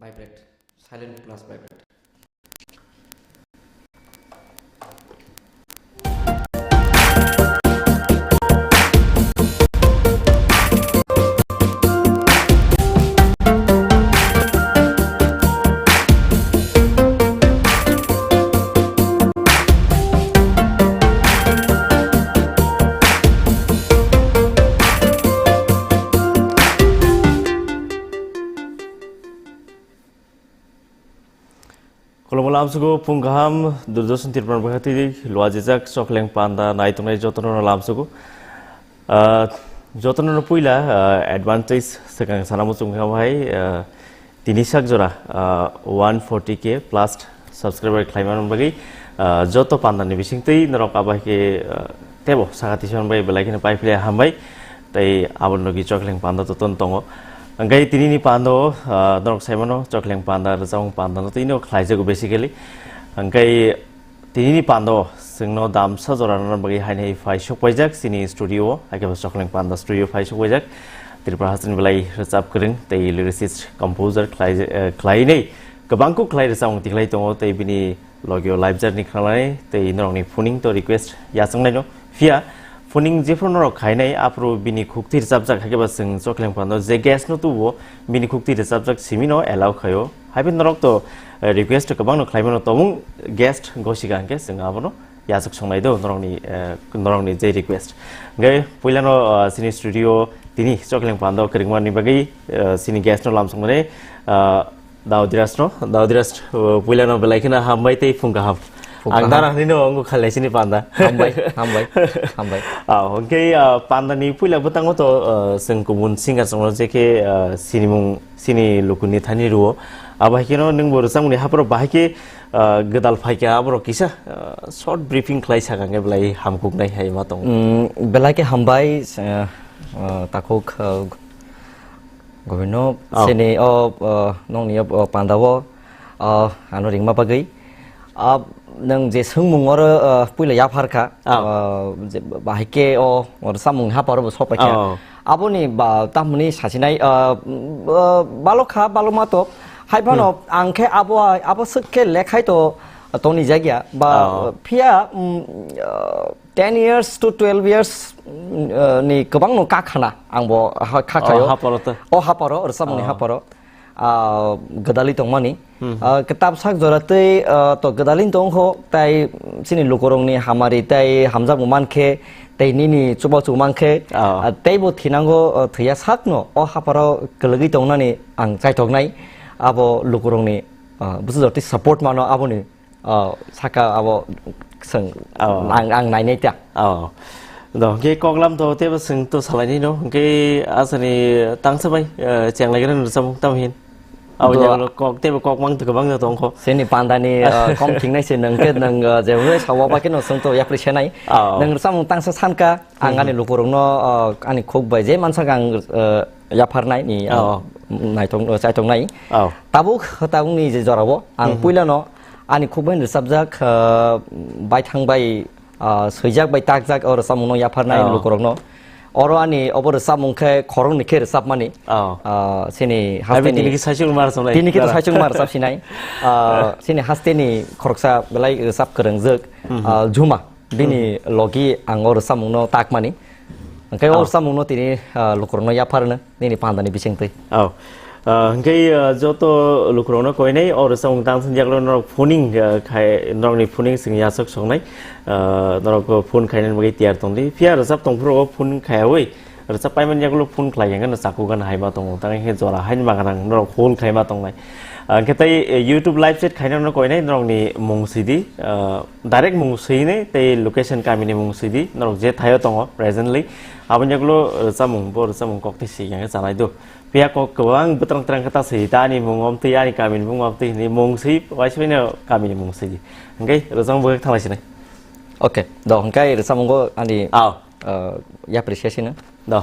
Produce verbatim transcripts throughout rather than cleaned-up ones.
Vibrate, silent plus vibrate. Khulumkha lamsugo, phung kaham, Doordarshan Tripura ni bwkhaktwi luajijak Chokleng Panda naitongnai jotono lamsugo. Ah, jotono puila, ah, advantage swkang sana muchung kha bahai, ah, tini sak jora, ah, one forty K plus subscriber khlaimani bagwi, ah, joto pandani bisingtwi norok abo hai khe, ah, tebo saka tisamani bagwi belai kheno pai philai hambai. Tei aboni logi Chokleng Panda jotono tongo. Hwnkhe tinini pando, ah, norok saimano Chokleng Panda, rwchapmung panda no twi no khlaijago basically. Hwnkhe tinini pando chwngno damsa jora rwna bagwi haino hai phai sok paijak chini studio o, hai khe bo Chokleng Panda studio phai sok paijak. Tripura hasteni belai rwchap kwrwng tei lyricist, composer khlai, eh, khlainai kwbangkuk khlai rwchapmung tikhlai tongo tei bini logio live journey khlainai tei norokni phoning to request yachwngnaino. Phiya phoning jephru norok khainai aphuru bini khuktwi rwchapjak, hai khe ba chwng Chokleng Pando je guest no tubuo bini khuktwi rwchapjak simi no allow khaio. Hai phano norok to, eh, request kwbangno khlaimano, tobung guest gosika hwnkhe chwng abono yachwk songnai do norokni, eh, norokni je request. Hwnkhe puilano, eh, chini studio tini Chokleng Pando kwrwngmani bagwi, eh, chini guest no lamsokmani, eh, Daudhiraj no, Daudhiraj, uh, puilano belai kheno hambai tei phung kaham. Phung Ang kaham. Dara hinwi no wngkha khalai chini panda. Hambai, hambai, hambai. Ah, hwnkhe, ah, pandani puila bwtango to, ah, chwng kubun singer chwngno je khe, ah, sinimung, sini lukuni thani rwo. Abo hai kheno nwng bo rwchapmungni hapharo bahai khe, ah, gwdal phaikha aborok kisa, ah, short briefing khlai sakha hwnkhe belai hamkuknai hai ma tongo. Mm, belai khe hambai, ah, ah, takhuk, ah, Gobino, Oh. Sini o, o, nongni o, o panda o, o, ano ringma bagwi. O, nwng je swngmung oro, o, puila yapharkha, Oh. O, je bahai khe o, oro samung haparo bo sopaikha. Oh. Aboni ba, tamoni sasinai, o, o, balokha, balokma to. Hai phano Hmm. ang khe abo, abo swk khe lekhai to, toni jagya. Ba, Oh. Phiya, mm, o, ten years to twelve years, mm, o, ni kwbangno kakhana. Ang bo ha-, kha Oh, khayo. Haparo to. O haparo, rwchapmungni Oh. haparo. Ah, gwdalwi tongmani. Hmm. Ah, kwtab sak jora tei, ah, to gwdalwino tongkho, tai chini lukurokni hamari tei hamjakmung mankhe, tei nini chubachu mankhe, Oh. ah, teibo thinango, ah, thwiya sakno o haparo kwlwgwi tongnani ang chaithoknai. Abo lukurokni, ah, bwsajortwi support mano aboni Oh, saka abo swng Oh. ang, ang nainai ta. Oh. Do, hwnkhe koklam to teibo swng to salainai no, hwnkhe asani tangsa bai, eh, chenglai gra rwchapmung tamo hin. Abo Do. Jagalo kok teibo kok mang to kwbang tongkho. Sini pandani, eh, kom thingnai se nwng khe nwng, eh, je hwnwi sawa ba khe no swng to yapri senai. Oh. Nwng rwchapmung tangsa sanka, ang Hmm. ani lukurokno, eh, ani khuk bai je mansak ang, eh, yapharnai ni, eh, Oh. naitong, eh, chaitoknai. Oh. Tabuk, tabukni je jorao ang Hmm. puilano Ani khukbai rwchapjak, ah, baithang bai, ah, swijak bai takjak o rwchapmungno yapharnai Oh. lukurokno. Oro ani obo rwchapmung khe khoroknwi khe rwchapmani. Oh. Ah, chini Hai bai hasteni tini khe saichung mar samlai. Tini khe to Dara. Saichung mar rwchapsinai. Ah, chini hasteni khoroksa belai rwchap kwrwngjwk, Mhm. Ah, Juma. Bini Mhm. Logi ang o rwchapmungno takmani. Hwnkhe o Oh. Rwchapmungno tini, ah, lukurokno yapharno. Nini pandani bisingtwi. Oh. Ah, hwnkhe, ah, joto lukurokno koinai o rwchapmung tang sani yaklwi norok phoning, ah, khai, norokni phoning chwng yachak soknai. Ah, norok phone khainani bagwi tiyar tongdi. Phiya rwchap tongphuru o phone khaiyawi rwchap paimani yaklwi phone khlai hwnkhe no chaku gana hai ma tongo. Tang khe jora haini ma gana norok hold khai ma tongnai. Ah, hwnkhe tai, eh, YouTube live chat khainano koinai norokni mung swidi. Ah, direct mung swinai tei location kamini mung swidi. Norok je thaio tongo presently. Aboni yaklwi rwchapmung, bo rwchapmung kokti si hwnkhe chanai do. Phiya kok kwbang bwtrang twrang khe ta swi ta ani mung om twi ani kamini mung om twi hinwi mung swi waisa waino kamini mung swi. Hwnkhe rwchapmung bo khe thanglai sinai. Okay, do hwnkhe rwchapmungo ani, Aw. Uh, yapri se sino. Do.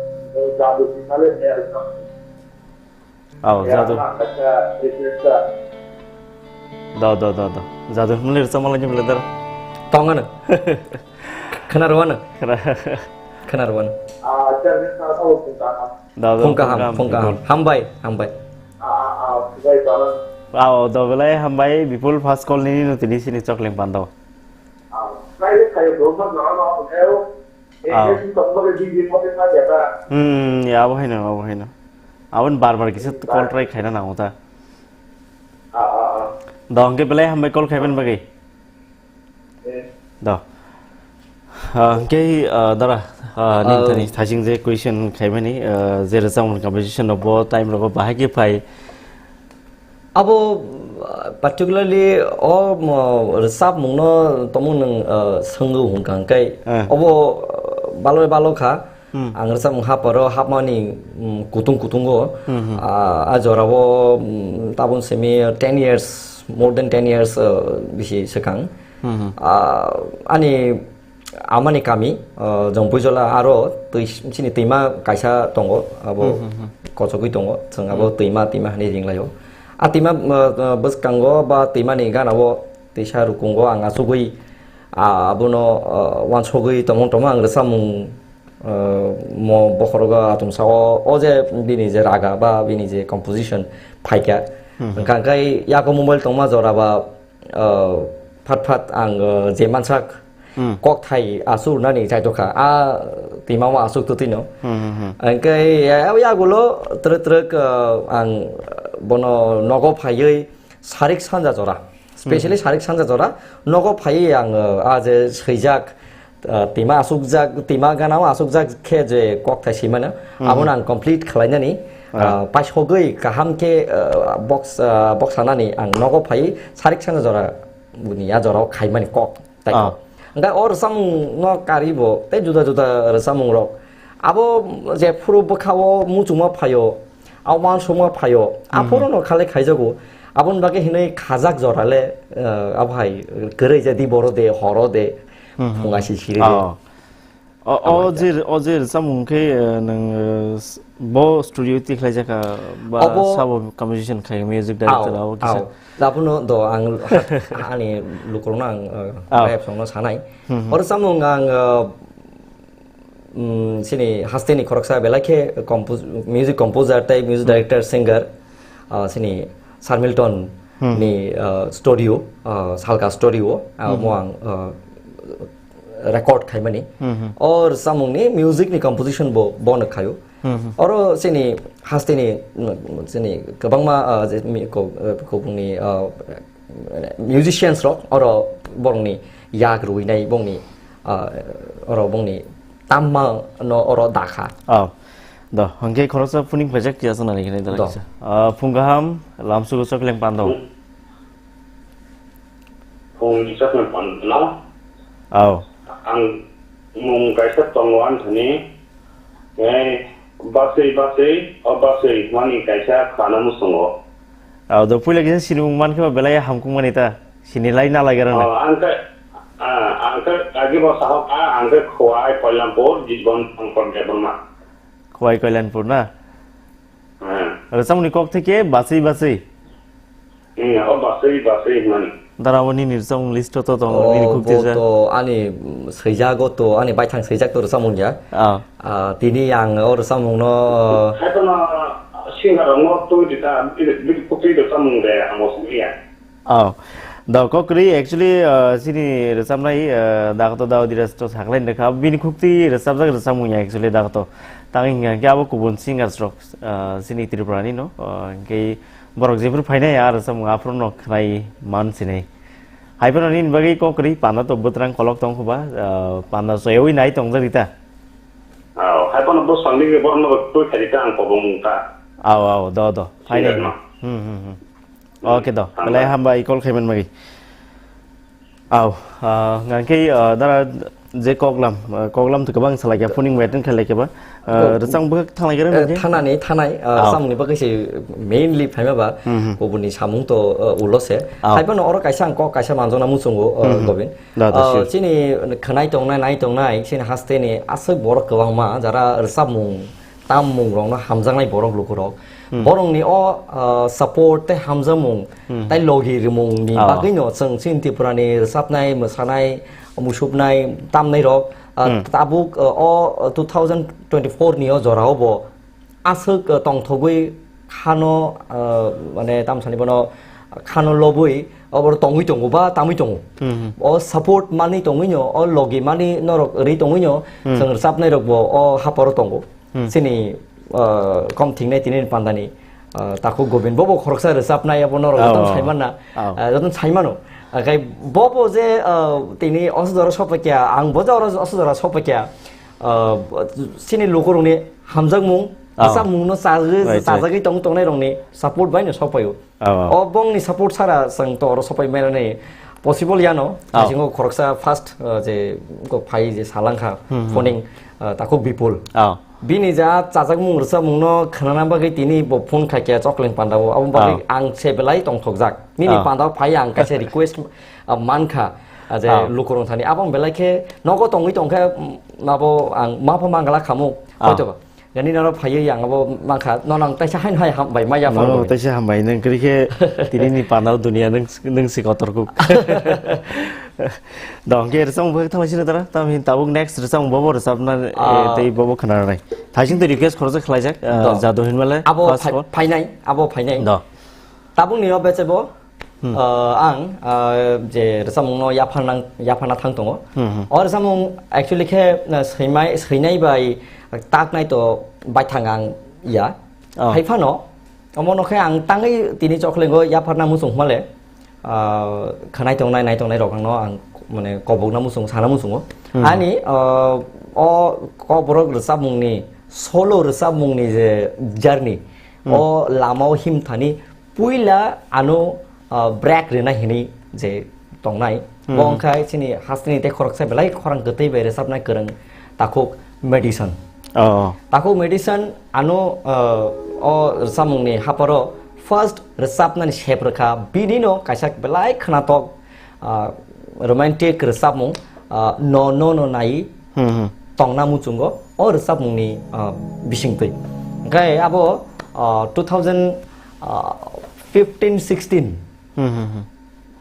Jadu Singale Mel Sam. Oh, Jadu. Kata Krishna. Da, da, da, da. Jadu Mel Sam lagi bela dar. Tongana. Kena ruana. Kena. Kena ruana. Ah, jadi saya tahu tentang Da, da, Pungkaham, pungkaham, pungkaham. Hambai, hambai. Ah, ah, ah. Wow, do belai hambai Bipul first call nini no tini sini chokling pando. Wow. Hmm, ya abo haino, abo haino. Abon bar bar kisa call try khaina nango ta. Do hwnkhe belai hambai call khaiman bagwi. Do. Ah, hwnkhe, ah, dara, ah, nini thani thajing je question khaimani, ah, je rwchapmung composition no bo time rogo bahai khe phai. Abo, ah, particularly o, mo, rwchapmung no tongmung nwng, ah, swngwi hwnkha hwnkhe obo, ah, balo balo kha. Ang rwchapmung haparo hapmani, mm, kutung kutungo, ah, a jorao, mm, tabun simi ten years, more than ten years, ah, bisi swkang. Ah, ani amani kami, ah, Jompuijola aro twi, chini twima kaisa tongo, abo kochogwi tongo, chwng abo twima, twima hinwi ringlaio. A twima, ah, ah, bwskango ba twimani ganao twisa rukungo ang achugwi, ah, abono, ah, uansugwi tongmung tongmung ang rwchapmung ah, mo bokhorogo atum sao, o je bini je raga ba bini je composition phaikha. Hwnkha hwnkhe yago mobile tongma jora ba, ah, phat phat ang, ah, je mansak kok thai asuk nani chaitokha. A twima o asuk twtwino. Hwnkhe ya-, yagulo twrwk twrwk, ah, ang bono nogo phaiwi sarik sanja jora. Specially sarik sanja jora nogo phaiwi ang, ah, a je swijak, ah, twima asukjak, twima ganao asukjak khe je kokthai swimano, abono ang complete khlainani, ah, paisogwi kaham khe, ah, box, ah, box sanani ang nogo phaiwi sarik sanja jora buni a jorao khaimani kok. Tai kok. Hwnkhe o rwchapmung no karibo tei juda juda rwchapmung rok. Abo je phuru bwkhao muchungma phaio, a uansukma phaio, aphuru no khalai khaijago. Aboni bagwi hinwi khajak jora le, eh, abo hai kwrwi je di boro de, horo de, phunga si siri de. O, o je, o je rwchapmung khe, eh, nwng, eh, s-, bo studio twi khlaijakha ba sabo composition khai music director abo kisa. Abono do ang ani lukurokno ang, eh, rap songno sanai. O rwchapmung ang, eh, mm, chini hasteni khoroksa belai khe compos-, music composer tei music director, singer, ah, chini Sir Milton ni, ah, studio, ah, Salka studio, ah, mo ang, ah, record khaimani. O rwchapmungni music ni composition bo bono khaio. Oro chini hasteni, mm, chini kwbangma, ah, je mi-, ko-, eh, kubungni, ah, musicians rok oro borokni yak rwinai bongni, ah, oro bongni tamma no oro dakha. Oh. Do, hwnkhe khoroksa phuning paijak ya sana ni khe dara kisa. Ah, phung kaham, lamsugo chokleng pando. Phung ni chokleng pando. Oh. Ang mung kaisa tongo anthani. Ei, basui, basui, o basui, mani kaisa khana musungo. Abo do puila kisa sinimung mankhe ba belai hamkuk mani ta. Sini lai na lai gara na. Oh, ang khe, ah, ang khe agi bo sahok, ah, ang khe Khowai, Kalyanpur, Jibon, Shankar Debbarma. Khowai, Kalyanpur na? Hmm. Rwchapmungni kok theke basui basui. Hmm, o basui basui hwnmani. Dara o nini rwchapmung list o to tongo, nini kuk bo tisa. To ani, mm, swijago to, ani baithang swijak to rwchapmung ya. Ah. Ah, tini ang o rwchapmung no, ah, hai to no singer rok no twi di ta, bini, bini kuk twi rwchapmung de ang bo sini ya. Oh. Da kok kwrwi actually, ah, chini rwchapnai, ah, da to da Diraj to saklai nokha. Bini kuk twi rwchapjak rwchapmung ya actually da to. Tang hingkha khe abo kubun singers rok, ah, chini Tripura ni no. Ah, hingkhe borok jephuru phainai, aro samung aphuru no khnai man sinai. Hai phano nini bagwi kok kwrwi panda to bwtrang kolok tong kho ba, ah, panda soyawi nai tongjak rita. Aw, hai phano bwswk ni borok no twi khaidi ta ang kobong mung ta. Aw, aw, do, do. Phainai. Singer no. Hmm, hmm, hmm. Okay do. Belai hambai call khaiman bagwi. Aw, ah, hingkhe, ah, dara je koklam, ah, koklam to kwbang salai khe, phoning meeting khlai khe ba, ah, rwchapmung bwkhak thanglai khe rwng khe? Thanani, thanai, ah, rwchapmungni bagwi se mainly phaima ba, kubuni samung to, ah, ulo se. Aw. Hai phano oro kaisa ang kok kaisa manjakna muchungo, ah, Gobin. Da, da, ah, sure. Chini khwnai tongnai, nai tongnai, chini hasteni aswk borok kwbangma jara rwchapmung, tammung rokno hamjaknai borok lukurok. Hmm. Borokni o, ah, support tei hamjakmung, hmm, tei logi rimungni, ah, bagwino chwng chini Tripurani rwchapnai, mwsanai, musuknai, tamnai rok, ah, hmm, tabuk, ah, o two thousand twenty-four ni o jorao bo aswk, ah, tongthogwi khano, ah, mane, tamo sani bono khano lobwi, oboro tongwi tongo ba tamwi tongo. Hmm, hmm. O support mani tongwi no, o logi mani norok ri tongwi no, hmm, chwng rwchapnai rok bo o haparo tongo. Hmm. Chini, ah, kom thingnai tini pandani, ah, takhuk Govind bobo khoroksa rwchapnai, abo norok jotono, oh, saimanna, oh, ah, jotono saimano. Akai bobo je, ah, tini osodoro sopakya, ang bo je oro osodoro sopakya, ah, chini lukurokni hamjakmung, oh, rwchapmungno chajagwi, right, right, chajagwi tong tongnai rokni support bai no sopaio. Oh, oh. O bongni support sara chwng to oro sopai mano ni possible yano. Oh. Bisingo khoroksa first, uh, je ko phai je salangkha, hmm, hmm, phoning, uh, takhuk Bipul. Oh. Bini ja chajakmung rwchapmungno khnana bagwi tini bo phone khaikha Chokleng Pandao. Abo bagwi, oh, ang se belai tongthokjak. Nini, oh, pandao phai ang kaisa request, uh, mankha, uh, je, oh, lukurok thani. Abo ang belai khe nogo tongwi tongkhe, mm, abo ang mapha mangala khamu. Oh. Hoito ba. Gani noro phaiwi ang abo mankha, nono ang taisa haino hai hambai ma yapharwi. Nono taisa hambai, nwng kwrwi khe tini ni pandao dunia nwng, nwng si kotor kuk. Do, hwnkhe rwchapmung bai thanglaisino dara, tamni tabuk next rwchapmung bobo rwchapna, eh, ah, tei bobo khwnanai. Thaising tei request khoroksa khlaijak, ah, do. Jadu hinmale, abo first phai-, of all. Phainai, abo phainai. Do. Tabukni o bechebo, hmm, ah, ang, ah, je rwchapmungno yapharnang-, yapharna thang tongo. Hmm, hmm. O rwchapmung actually khe, ah, swimai-, swinai bai taknai to baithang ang ya. Oh. Hai phano, omono khe ang tangwi tini Choklengo yapharna muchung hwnmale, ah, khwnai tongnai, nai tongnai rok angno ang, mane, kobokna muchung, sana muchungo. Hmm. Ani, ah, o Kokborok rwchapmungni, solo rwchapmungni je journey, hmm, o lamao himthani puila ano, ah, break rwna hinwi je tongnai, hmm, bo wngkha chini hasteni tei khoroksa belai khorang kwtwi bai rwchapnai kwrwng takhuk Madison. Oh. Takhuk Madison ano, ah, o rwchapmungni haparo first rwchapnani sep rwkha, bini no kaisa belai khwnatok, ah, romantic rwchapmung, ah, No No No Nai, hmm, hmm, tongna muchungo o rwchapmungni, ah, bisingtwi. Hwnkhe abo, ah, two thousand, ah, fifteen sixteen, hmm, hmm, hmm,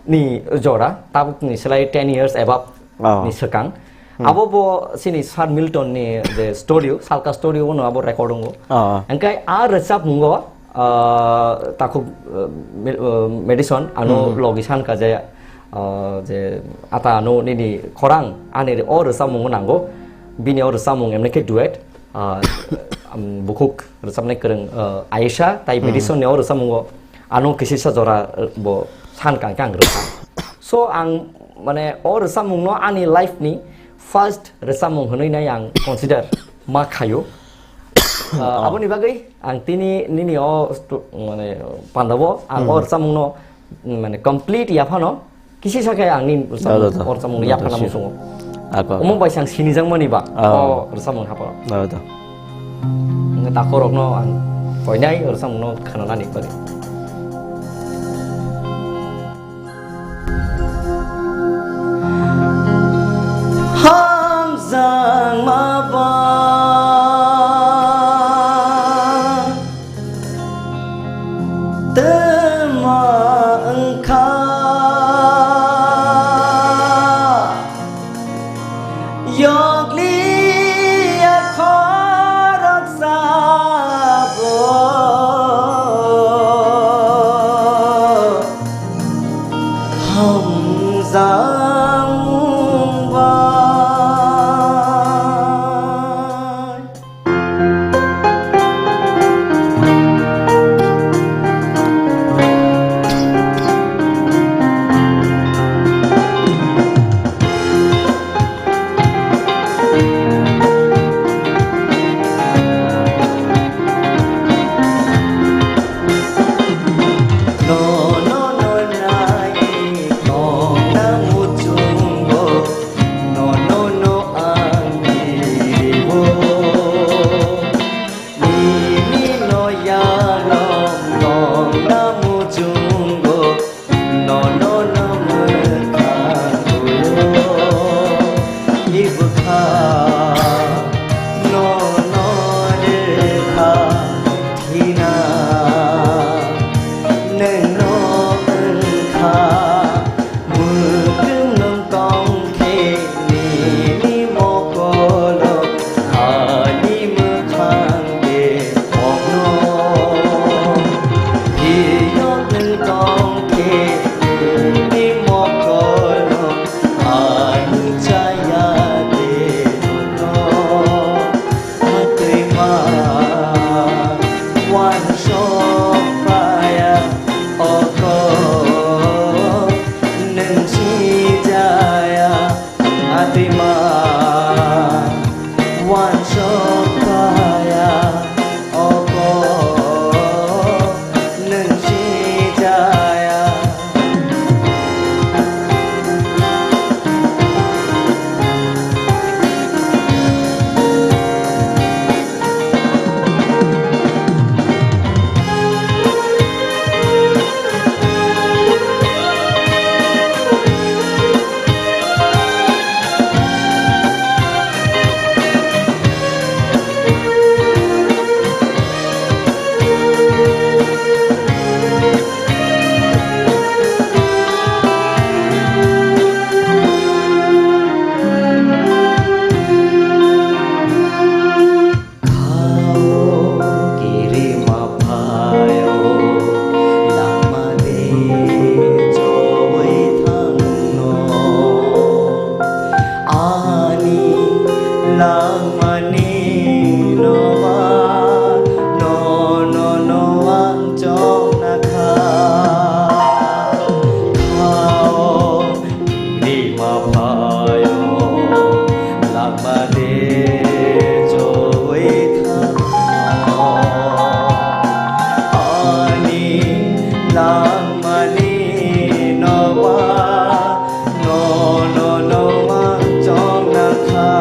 ni jora, tabukni slai ten years above, oh, ni swkang. Hmm. Abo bo chini Sir Milton ni je studio, Salka studio no abo record wngo. Oh. Hwnkhe a rwchapmungo, ah, takhuk, ah, Me-, ah, Madison ano, hmm, logi sankha je, ah, je ata ano nini khorang ani o rwchapmungo nango, bini o rwchapmung emne khe duet, ah, um, bukhuk rwchapnai kwrwng, ah, Ayesha tai, hmm, Madison ni o rwchapmungo ano kisisa jora, ah, bo sankha hwnkhe ang rwkha. So ang, mane, o rwchapmungno ani life ni first rwchapmung hwnwi nai ang consider ma khaio. Ah, oh, aboni bagwi ang tini nini o stu-, mane, pandao ang, hmm, o rwchapmungno, mane, complete yaphano kisisa khe ang nini rwchapmung, da, da, da, o rwchapmungno, da, da, yaphana sure, muchungo. Ako, ako. Omo bai sang sinijak mani ba, oh, o rwchapmung haparo. Da, da. Hwnkhe takhorokno ang koinai rwchapmungno khwnanani bagwi. Hamjakma ba twma wngkha, yokliya khoroksa bo. Tima wansok kaya obo nwng sijaya. Khao kirima phaio, langma de choi thangno. Ani langmani noa, no, no, no, ang chokna kha. Khao Rima phaio, langma de choi thangno. Ani langmani noa, no, no, no, ang chokna kha.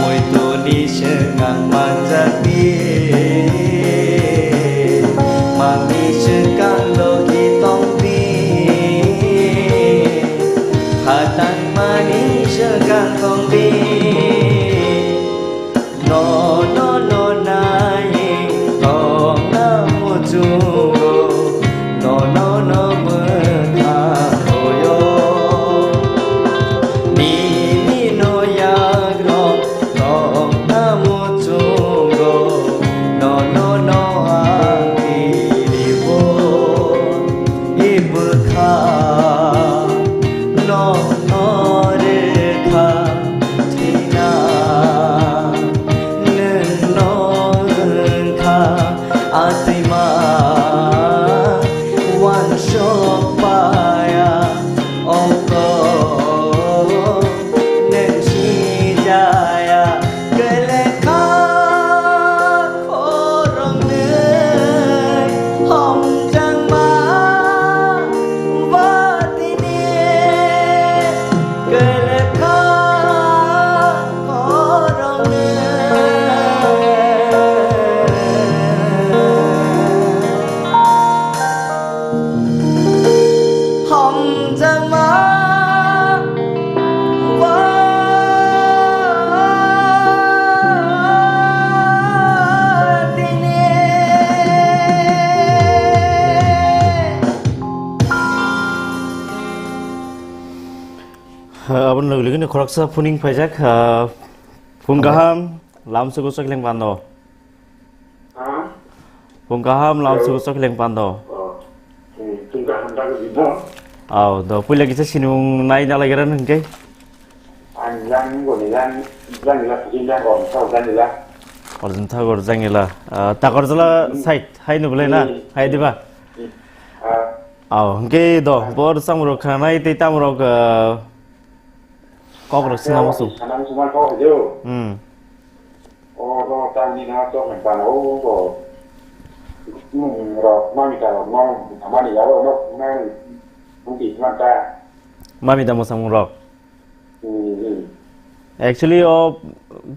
Muituni swngang manjakdi, mangni swngang logi tongdi, hatang mani swngang tongdi, no, no, no, nai tongna muchungo. Nono no mwthang hoyo, nini no yagrok tongna muchungo, nono no ang tiribo, ibwkha, nono rwkha thina, nwng no wngkha. Atwima wansok paya ongkho nung sijaya, kwlwkha khoroknwi homjakma bo tini. Kwlwkha khoroknwi homjakma bo tini. Aboni logi logi no khoroksa phuning phaijak, ah, phung kaham, lamsugo chokhleng pando. Ha? Phung kaham, lamsugo chokhleng pando. Oh. Hmm, phung kaham, dak di bo. Aw, do puila kisa sinung nai na lagera nung ke? Ang yang go ni yang, yang la, yang go, sa yang la. Orjin thagor jangila. Ah, Takorjala side, hai no bole na? Hmm. Hai diba? Hmm. Ah. Aw, hwnkhe do, bor samrok khanai tei tamrok, ah, kok rok sina musu. Sana musu man kok jo. Hmm. O do tang ni na to men ban o do. Hmm, rok mami ta rok no, mani ya rok no, mani. Mungkin man ta. Mami ta musamung rok. Hmm, hmm. Actually, o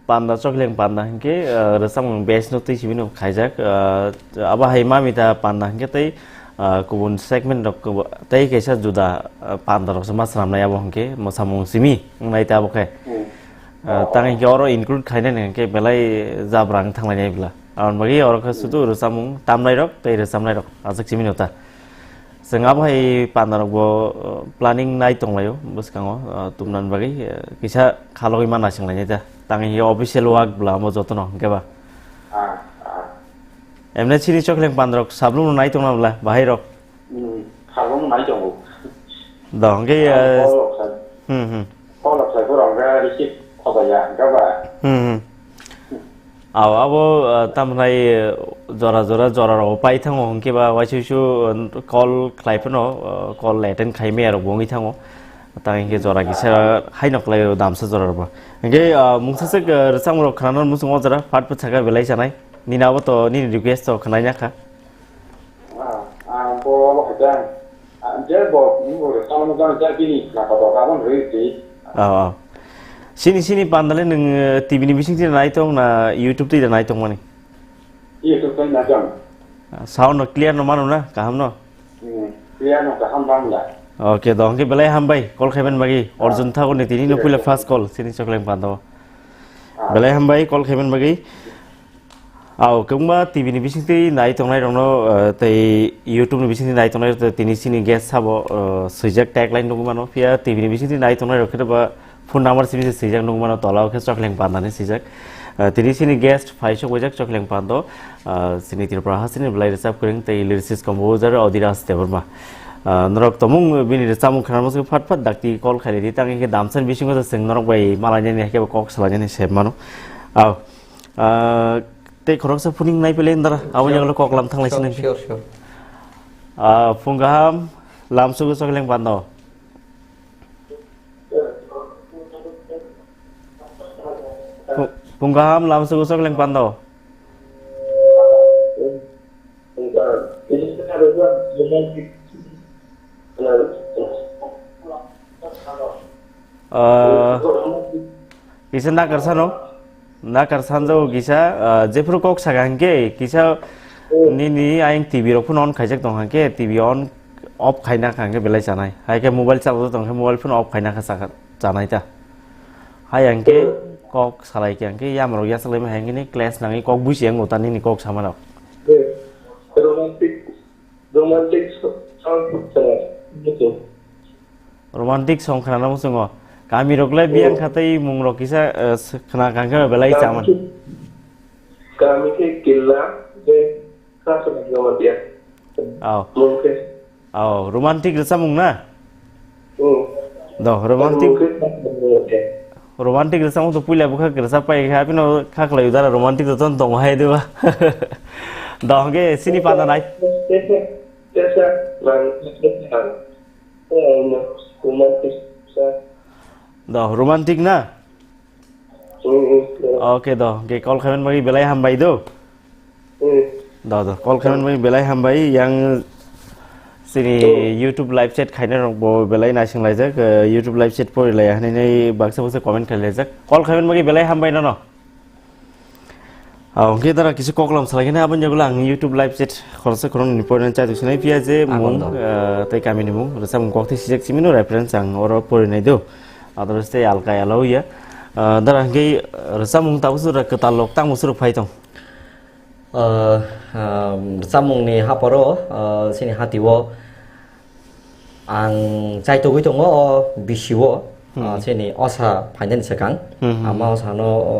panda, chokhleng panda hinkhe, uh, rwchapmung base no twi simi no khaijak. Uh, abo hai mami ta panda hinkhe tei, uh, kubun segment rok kubu-, tei kaisa juda, uh, panda rok se ma swnamnai abo hinkhe mwsamung simi wngnai ta abo khe. Hmm. Uh, tang hinkhe oro include khainani hinkhe belai jabra wng thanglainai bwla. Aboni bagwi oro khe sudu rwchapmung tamnai rok tei rwchapnai rok aswk simi no ta. Chwng abo hai panda rok bo, uh, planning nai tonglaio bwskango, uh, tumnani bagwi, uh, kisa khalogwi ma naisinglainai ta. Tang hinkhe official work bwla amo jotono hinkhe ba. Ah, ah. Emne chini chokhleng panda rok sablung no nai tongna bwla bahai rok. Hmm, sablung nai tongo. Do hinkhe, ah, uh, call rok sai. Hmm, hmm. Call rok sai borok hinkhe receive khobaya hinkhe ba. Hmm, hmm. Aw, abo, uh, tamhnai, uh, jora jora, jora rok pai thango, hwnkhe ba waisa waisa, uh, call khlai phano, uh, call attend khai maya rok bo wngwi thango. Tang hingke jora kisa haino khlai o damsa jora rwba. Hingke, ah, mungsa se, ah, rwchapmung rok khwnana muchung o jora pat pat saka belai chanai. Nini abo to nini request to khwnai ya kha. Ah, ang bo abo hai jang. Ah, je bo, bo rwchapmung jang jang bini na kotor ka bon rwi ti. Oh, oh. Sini, sini pandale nwng, eh, T V ni bising twi nai tong na YouTube twi nai tong mani? YouTube twi nai tong. Ah, sound no clear no mano na, kaham no? Hmm, clear no kaham bang da. Okay, do hingke belai hambai, call khaiben bagi, Arjun Thakur ni tini no puila first call, sini Choklang Pando. Ah. Belai hambai, call khaiben bagi. Ao, kwbangma T V ni bisingtwi nai tongnai rokno, eh, tei YouTube ni bisingtwi nai tongnai rok tini sini guest sabo, eh, swijak tagline nugwi mano, phiya T V ni bisingtwi nai tongnai rok khe ba phone number simi se swijak nugwi mano, tola o khe Choklang Panda ni swijak. Eh, tini sini guest phai sok wijak Choklang Pando, eh, sini Tripura ha sini belai rwchap kwrwng tei lyricist composer Odhiras Debbarma. Eh, norok tomung bini rwchapmung khwnama se phat phat dakti call khaidi, tang khe damsani bisingo se chwng norok bai malainani hai khe bo kok salainani se mano. Ao. Ah, tei khoroksa phuning nai pele ndara, abo Sure. Jagalo kok lam thanglai Sure, sinai. Sure, sure. Ah, phung kaham, lam sugu Choklang Pando. Phu-, phung kaham, lam sugu Choklang Pando. Ah, kisa nakar sano, nakar sanjao kisa, ah, jephuru kok saka hingke, kisa nini ayang T V rok phano on khaijak tong hingke, T V on off khaina kha hingke belai chanai. Hai khe mobile chalo tong khe mobile phano off khaina kha saka chanai ta. Hai hingke kok salai khe hingke yamrok yachaklai ma hingke ni class nangwi kok buisi yango ta nini kok sama rok. Romantic, romantic song, song, song. Romantic song khwnana muchungo. Kami rok le biyang kha tei mung rok kisa, eh, s-, khna kha khe belai chaman. Kami khe killa, je kha khna khe romantic. Ao. Mung khe. Ao, romantic rwchapmung na? Hmm. Do, romantic. Mung khe kha khna khe romantic. Romantic rwchapmung to puila bwkha rwchap pai kha, bino kha khlai udara romantic to ton tongo hai diba. Do, hwnkhe sini panda nai. Tesa, tesa, man, tesa. Romantic sa. Do, romantic na? Mm, mm, yeah. Okay, do. Ge call khaimani bagwi belai hambai do. Mm. Do, do. Call khaimani bagwi belai hambai. Yang sini YouTube live chat khaina rok bo belai naising laijak. Eh, YouTube live chat pori lai hanini baksa baksa comment khai laijak. Call khaimani bagwi belai hambai nono. Ah, hwnkhe dara kisa koklam salaikhe aboni jagolo ang YouTube live chat khoroksa khoroknwi ni point chai tongsinai phiya je mung, ah, tei kamini mung rwchapmung kok tei sijak simi no reference ang oro porinai do. Otherwise tei alka alao ya. Ah, dara hwnkhe rwchapmung tabuk sura kwtal lok tangbo sura phai tong. Ah, ah, rwchapmungni haparo, ah, chini hatio Ang chaitogwi tongo o bisio, Hmm. ah, chini osa phainani swkang. Hmm, hmm, Ama hmm. osano, o,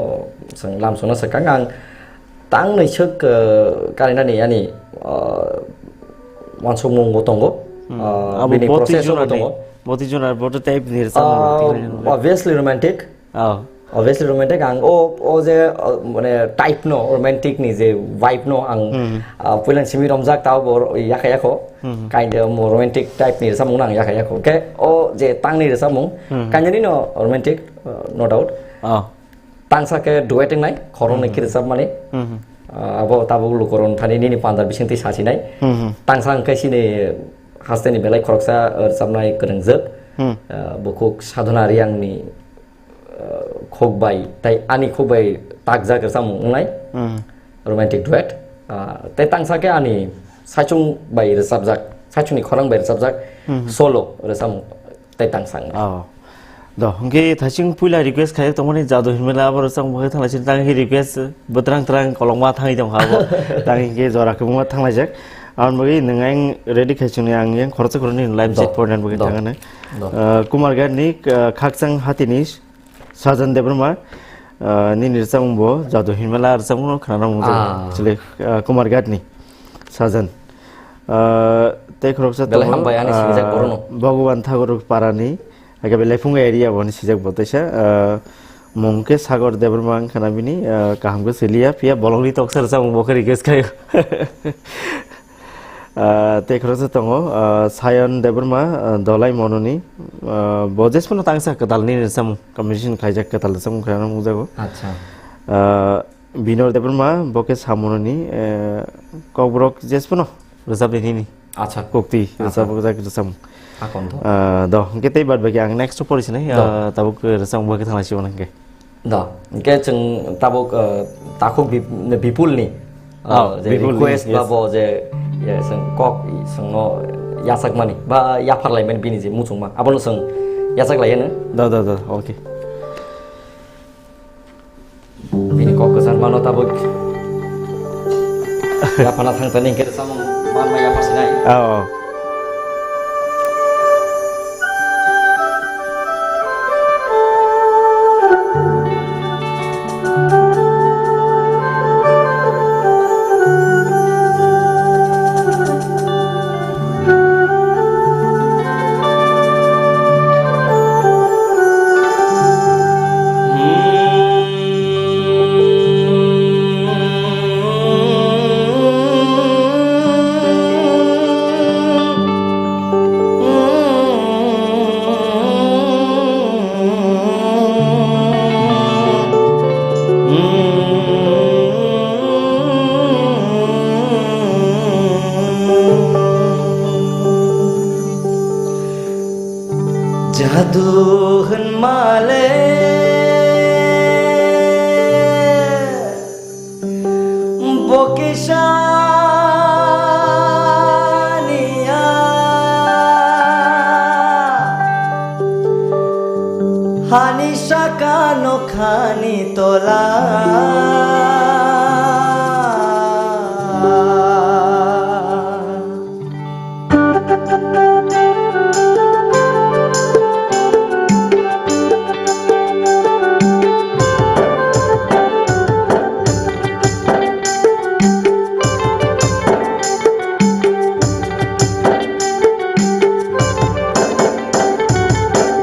chwng lamsokna swkang ang tangnwi swk, eh, karinani ani, ah, uansukmungo tongo. Hmm. Ah, Abo bini boti process-o jora ni, tongo. Boti jora, boti type ni rwchapmung Ah, rok tini. Obviously romantic. Oh. Obviously romantic ang o, o je, o, mane type no, romantic ni je vibe no ang, Hmm. ah, puilan simi romjak tao bo ro-, yakha yakho. Hmm. Kind of mo romantic type ni rwchapmung no ang yakha yakho. Ke o je tang ni rwchapmung, Hmm. kainani no romantic, uh, no doubt. Oh. Tangsa ke duet wngnai, khoroknwi Hmm. khe rwchapmani. Hmm. Ah, abo tabuk lukurok thani nini panda bisingtwi sasinai. Hmm. Tangsa hwnkhe chini hasteni belai khoroksa, uh, rwchapnai kwrwngjak. Hmm. Ah, bukhuk Sadhana Riang ni ah, khok bai, tai ani khok bai takjak rwchapmung wngnai, Hmm. romantic duet. Ah, tei tangsa khe ani saichung bai rwchapjak, saichungni khorang bai rwchapjak, Hmm. solo rwchapmung tei tangsa wngnai. Oh. Do, hwnkhe thaising puila request khaijak tongmani Jadu hinmela abo rwchapmung bagwi thanglai sini tang hi request bwtrang twrang kolokma thangwi tongkha abo. Tang hinkhe jora kwbangma thanglaijak. Aboni bagwi nwng ayang ready khai chwngni ang yang khoroksa khoroknwi live Do. Chat pornani bagwi Do. Thangani. Do. Ah, Kumar Ghat ni, ah, Khakchang Hatini Sajan Debbarma, ah, nini rwchapmung bo Jadu Hinmela rwchapmung no khwnana mung Ah. Chwle, ah, Kumar Ghat ni Sajan. Ah, tei khoroksa Belai tongo, hambai ani sinijak ah, borokno. Bhagwan Thakur Parani, ake belai phung area boni sijak bo teisa, ah, mung khe Sagar Debbarma wngkhana bini, ah, kaham khe siliya, phiya bolongni toksa rwchapmung bo khe request khayo. Ah, tei khoroksa tongo, ah, Sayon Debbarma, ah, Dolai Mononi, ah, bo jesphano tangsa kwtal nini rwchapmung, composition khlaijak kwtal rwchapmung khlaina nukjago. Acha. Ah, Binor Debbarma, bo khe Samononi, eh, kokborok jesphano rwchapni nini. Acha. Kokti, acha, rwchapjak rwchapmung. Hakon to. Ah, do, hwnkhe tei bad baki ang next o pori sinai, do, ah, tabuk rwchapmung bo khe thanglaisio hwnkhe. Da, hingke chwng tabuk, eh, takhuk Bip-, Bipulni, eh, oh, je Bipulni, request ba, yes, bo je, ye, chwng kok, chwngno yachakmani, ba yapharlaimani bini je muchungma, abono chwng yachaklaiya no? Da, da, da, okay. Bini kok kwchar mano tabuk. Yaphana thangtani hingke samung manma yaphasinai. Oh. Jadu hwnmale bo kisa niya, hani saka nokhani tola.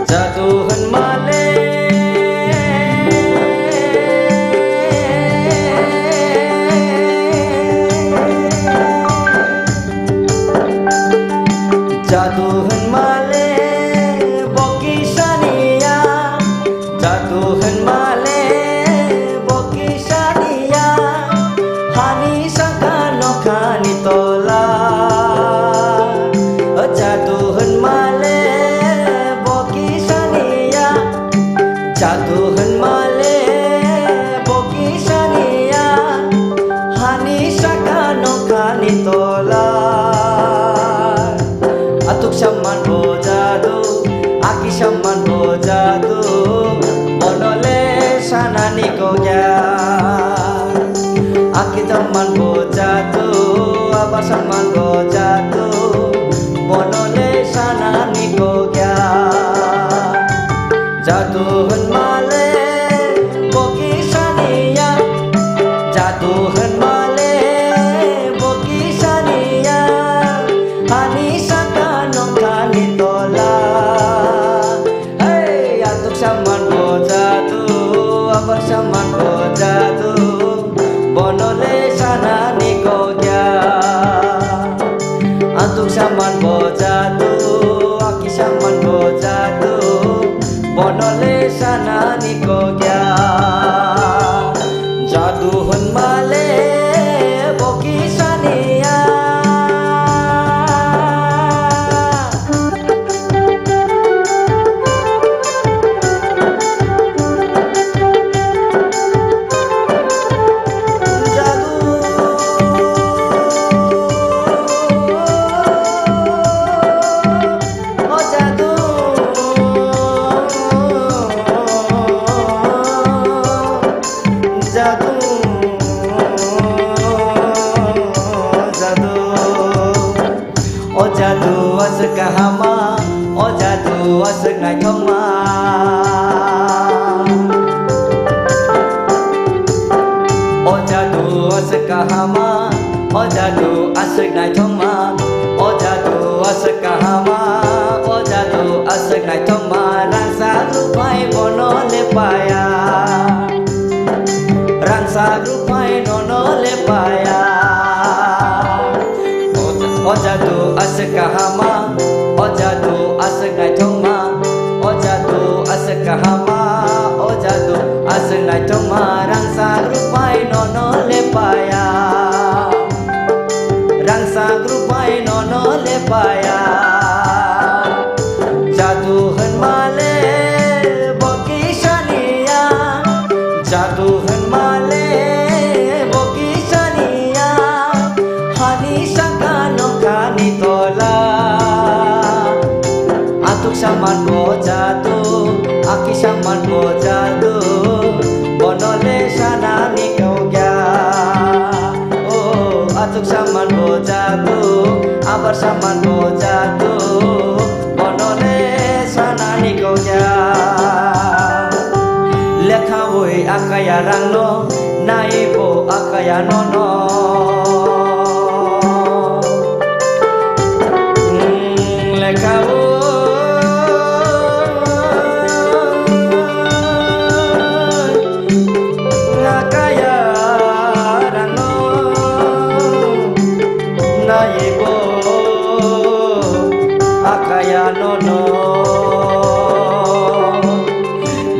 Jadu hwnmale. Jadu hwnmale bo kisa niya, jadu hwnmale bo kisa niya, hani saka nokhani tola. Jadu hwnmale bo kisa niya, jadu hwnmale bo kisa niya, hani saka nokhani tola. Atuk saman bo jadu, aki saman bo jadu, bono le sanani kokya. Aki saman bo jadu, aba saman bo jadu, bono le sanani kokya. Jadu hwnmale bo kisa niya, jadu hwnmale bo kisa niya, hani saka nokhani tola. Hey, atuk saman bo jadu, abar saman bo jadu, bono le sanani kokya. Atuk saman bo jadu, aki saman bo jadu, bono le sanani kokya. Jadu hwnmale bo kisa niya. Jadu, o jadu, jadu, jadu. O jadu aswk kahama, o jadu aswk naithokma. O jadu aswk kahama, o jadu aswk naithokma. O jadu aswk kahama, o jadu aswk naithokma. Rangchak rwphai bono lepaya. Rangchak rwphai nono lepaya. O, o O jadu aswk kahama, o jadu aswk naithokma, o jadu aswk kahama, o jadu aswk naithokma, rangchak rwphai nono lepaya, rangchak rwphai nono lepaya. Jadu hwnmale bo kisaniya, jadu hwnmale bo kisaniya, hani saka nokhani tola. Atuk saman bo jadu, aki saman bo jadu, bonole sanani kogya. O atuk saman bo jadu, abar saman bo jadu, bonole sanani kogya. Lekha boi akaya rangno, nai bo akaya nono. Hmm, lekha boi akaya rangno, nai bo akaya nono.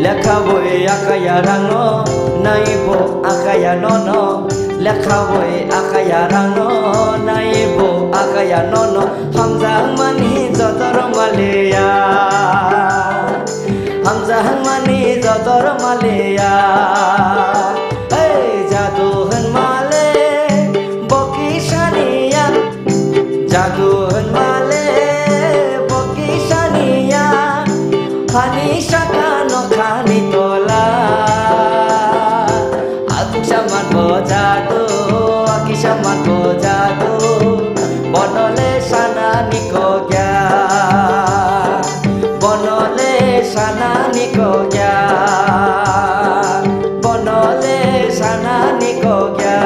Lekha boi akaya rangno, nai bo akaya nono. Lekha boi akaya rangno, nai bo akaya nono. Hamjakmani jotor maliya, hamjakmani jotor maliya. Ei jadu hwnmale bo kisaniya, jadu hwnmale bo kisaniya, hani saka nokhani tola. Atuk saman bo jadu, aki saman bo jadu, bonole sanani kogya, bonole sanani kogya, bonole sanani kogya.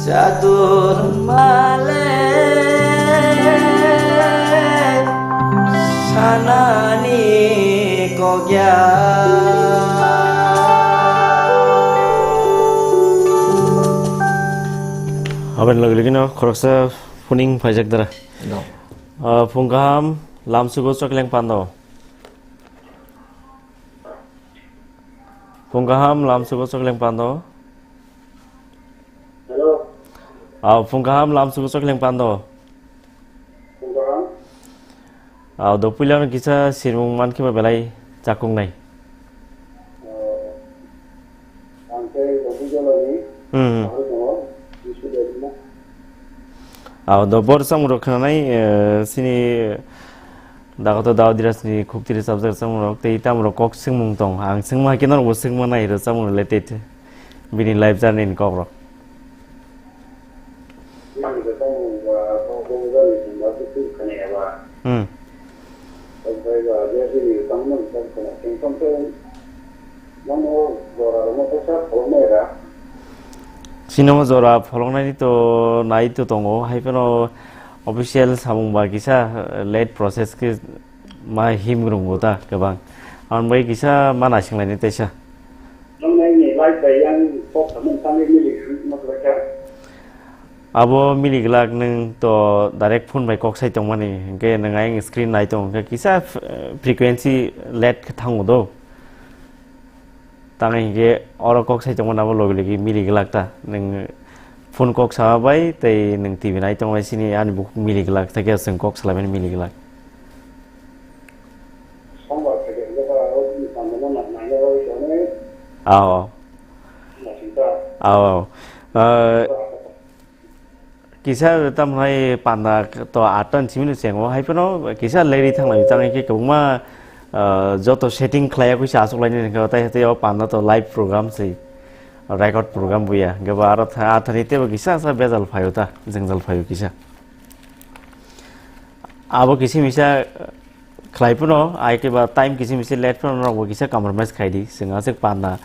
Chatur male sanani kogya. Aboni logi logi no khoroksa phuning phaijak dara. No. Ah, phung kaham, lamsugo chokleng pando. Phung kaham, lamsugo chokleng pando. Hello. Ah, phung kaham, lamsugo chokleng pando. Phung kaham. Ah, do puila no kisa sirmung mankhe ba belai chakung nai. Oh, ang khe Rosijolani. Hmm. Ahoi tongo, Bisudevna. Ah, do bor samung rok khnanai, eh, sini Dagoto Daodiraj ni khukti rwchapjak chwng rok tei tamo rok kok swngmung tong. Ang swngma khe norok bo swngma nai rw chwng related bini life journey ni kok rok. Hmm. Sinomo jora pholoknai to nai to tongo, hai phano official samung ba kisa, eh, late process khe ma him rwngbo ta kwbang. Ang bai kisa ma naising lainai teisa. Nang nai ni live bai yang kok samung samung ni lik ma khlai kha. Abo mili glak nwng to direct phone bai kok sai tongmani, hwnkhe nwng ayang screen nai tongo, hwnkhe kisa f-, frequency late khe thango do. Tang hinkhe oro kok sai tongmani abo logi logi mili glak ta. Nwng phone kok sama bai tei nwng T V nai tongmani sini ani bukhuk mili glak, tei khe chwng kok salaimani mili glak. Aw. Aw, aw. Ah, Kisa tamo hai panda to atta ni simi no chengo, hai phano kisa leri thang lai tang khe kwbangma, ah, joto setting khlai ya kuisa aswk lai nai khe tai, tai o panda to live program se, record program buya. Hwnkhe bo aro tha-, athani tebo kisa sa bejal phaio ta, jengjal phaio kisa. Abo kisa misa khlai phano, ai khe ba time kisi misi late phano norok bo kisa compromise khai di. Chwng aswk panda,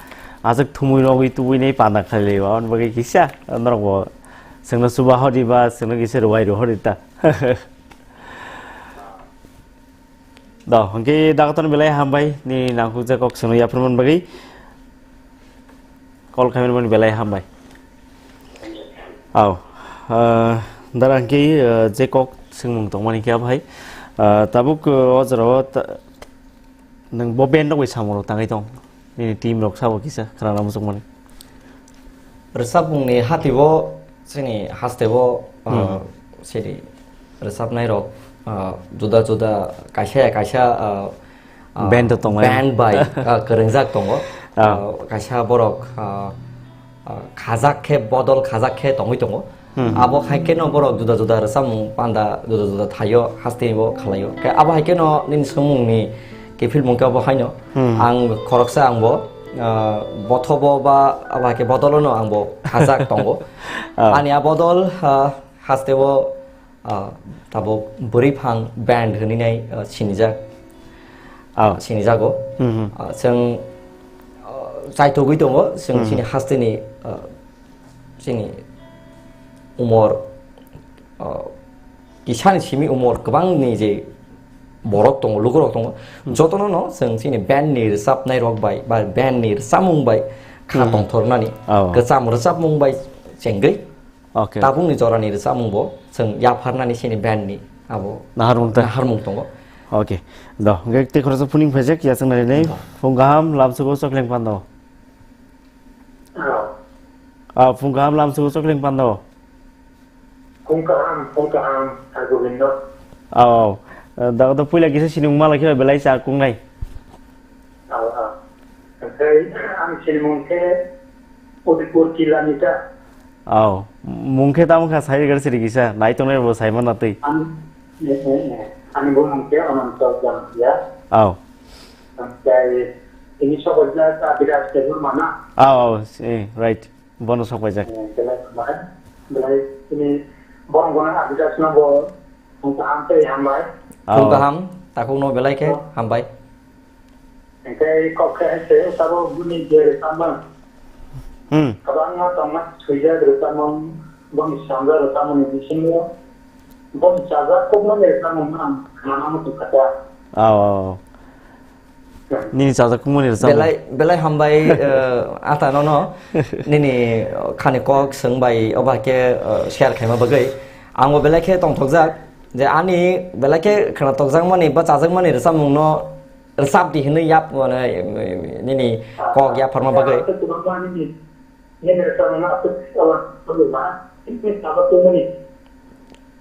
aswk thumui nogwi tubui nai panda khlai lai o, aboni bagwi kisa norok bo chwngno chuba hor di ba chwngno kisa rwai rw hor di ta. Do, hwnkhe dagotorni belai hambai, nini nangkukjak kok chwngno yapharmani bagwi. Call khaimani belai hambai. Au. Ah, dara hwnkhe, ah, je kok swngmung tongmani khe abo hai. Ah, tabuk, ah, o jorao ta-, nwng bo band rok bai samung rok tangwi tong? Nini team rok sabo kisa khwnana muchungmani. Rwchapmungni hati bo chini haste bo, ah, Hmm. siri rwchapnai rok, ah, juda juda kaisa ya kaisa, ah, ah, Band to tongo. Band bai, ah, kwrwngjak tongo. Ah. Ah, kaisa borok, ah, ah, khajak khe, bodol khajak khe tongwi tongo. Hmm. Abo hai kheno borok juda juda rwchapmung panda juda juda thaio, haste bo khalaio. Khe abo hai kheno nini swngmungni kiphilmung khe abo haino. Hmm. Ang khoroksa ang bo, ah, bothobo ba abo hai khe bodolono ang bo khajak tongo. Ah. Ani a bodol, ah, haste bo, ah, tabuk Bwrwiphang band hwnwi nai, ah, sinijak. Ah. Sinijago. Hmm, hmm. Ah, chwng, ah, chaithogwi tongo, chwng Hmm. chini hasteni, ah, chini umor, ah, kisani simi umor kwbangni je borok tongo, lukurok tongo, Hmm. jotono no chwng chini band ni rwchapnai rok bai, ba band ni rwchapmung bai kha Hmm. tongthornani, Oh. kwcham rwchapmung bai chengwi Okay. tabukni jorani rwchapmung bo chwng yapharnani chini band ni abo Naharmung ta? Naharmung tongo. Okay. Do, hwnkhe tei khoroksa phuning phaijak, yachang nai nai. Do. Phung kaham, lamsugo chokleng pando. Ah, phung kaham lamsugo chokleng pando. Phung kaham, phung kaham, Sai Gobindo. Aw, aw. Dago to puila kisa sinimung malai khe belai cha kungnai. Aw, aw. Oke, ang sinimung khe Udaipur Kila ni ta. Aw, mung khe tamo kha sai gar siri kisa, nai tongnai bo sai mana twi. Ang, eh, eh, eh. Ani bumung khe Ananto Jamatia. Aw. Oke, ini sokolja ta Biraj Debbarma na. Aw, aw, eh, right. Bono sok paijak. Eh, belai hambai. Belai ini borong bono abida suna bo. Phung kaham tei hambai. Phung Oh. kaham, takhukno belai khe Oh. hambai. Hingke kok khe hai se, sabo buni je rwchapmung. Hmm. Kwbangma tongma swijak rwchapmung, boni samjak rwchapmung ni bisingo. Boni chajak kokmani rwchapmung ang khwnana muchung kha ta. Oh, oh, oh. Nini chajak kokmani rwchapmung. Belai, belai hambai, eh, ata nono. Nini khani kok swng bai, oba khe, eh, share khaima bagwi. Ang bo belai khe tongthokjak. Je ani belai khe khwnathokjakmani ba chajakmani rwchapmungno rwchapdi hwnwi yap, mane, nini kok yapharma bagwi. Nini rwchapmungno aswk, aswk, aswk, aswk, aswk,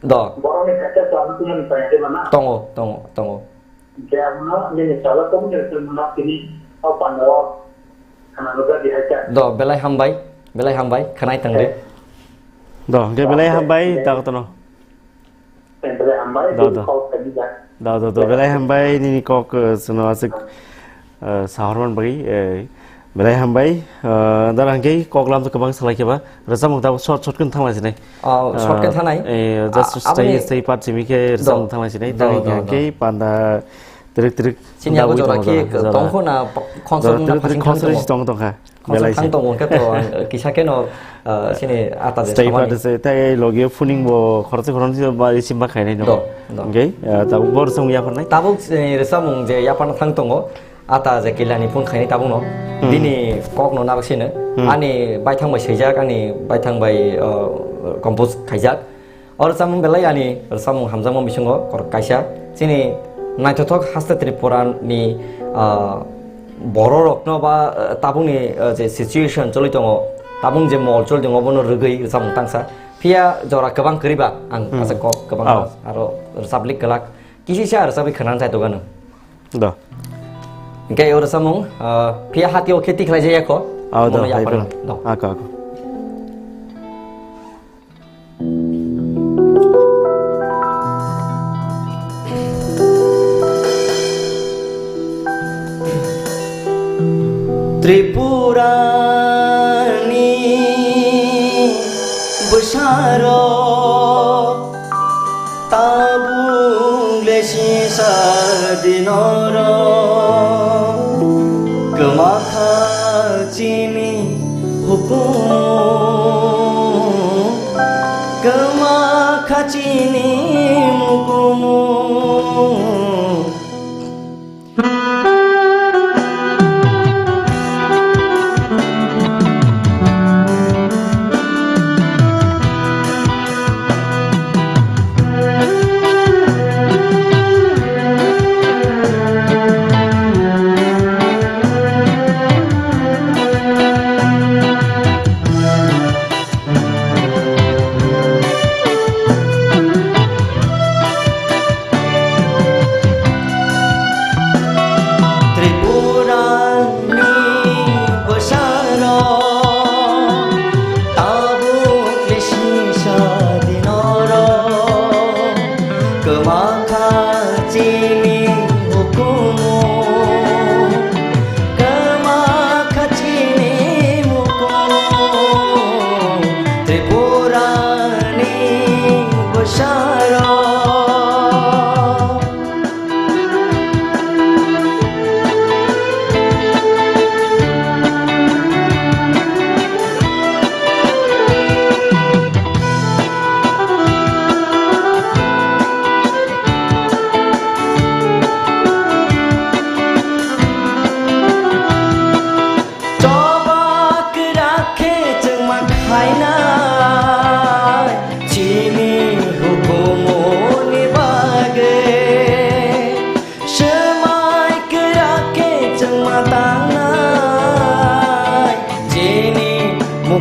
Do. Borokni kaisa chwla tongmani phaiyakhe ba na? Tongo, tongo, tongo. Hingke abono nini chwla tongmani chwla tini o pandao khana nukjagwi hai kha. Do, belai hambai, belai hambai, khwnai tangdi. Do, hingke belai hambai, Dr. Tono. Belai hambai, Do, tini do. Kok kani ja. Do, do, do, belai hambai, nini kok, eh, suno aswk. Eh, sahorman bagwi, eh, belai hambai. Eh, dara hwnkhe kok lam kwbang salai khe ba, rwchapmung tabuk short, short khe thanglai sinai. Oh, short khe Eh, thanai. eh, just Ah, stay, aboni stay part simi khe Do. rwchapmung thanglai sinai. Do, Tangwi do, hwnkhe do. panda twrwk twrwk Sini dagwi abo jora tongo ki jora, jora. tongkho na pa-, Jora khonsok na twrwk twrwk phasing khonsok thang si tong tongkha. Khonsok Belai thang si. tongo hwnkhe to ang kisa kheno, eh, sini ata je Stay samani. part se, tei logi phuning bo khoroksa khoroksa ba isi ma khainai no. Do, do. Hwnkhe, eh, tabuk bo rwchapmung yapharnai. Tabuk, eh, rwchapmung je yapharna thang tongo. Ata je kilani phone khaini tabukno. Hmm. Bini kokno narwk sino. Hmm. Ani baithang bai swijak, ani baithang bai, uh, compose khaijak. O rwchapmung belai ani rwchapmung hamjakma bisingo kor kaisa. Chini naithothok haste Tripura ni, uh, bororokno ba, uh, tabukni, uh, je situation choli tongo, tabuk je mol choli tongo, bono rwgwi rwchapmung tangsa. Phiya jora kwbang kwrwi ba ang Hmm. asa kok kwbang Oh. aro rwchaplik kwlak. Kisi se aro sabai khwna chai tongano. Do. Hingke oro samung, ah, phiya hati o kheti khlai jaya kho. Ao do, Mono hai yapharna. phano. Do. Ako, ako. Tripura ni bwsarok Tabuk le sisa dinoro kwma kha chini hukumu, kwma kha chini mukumu.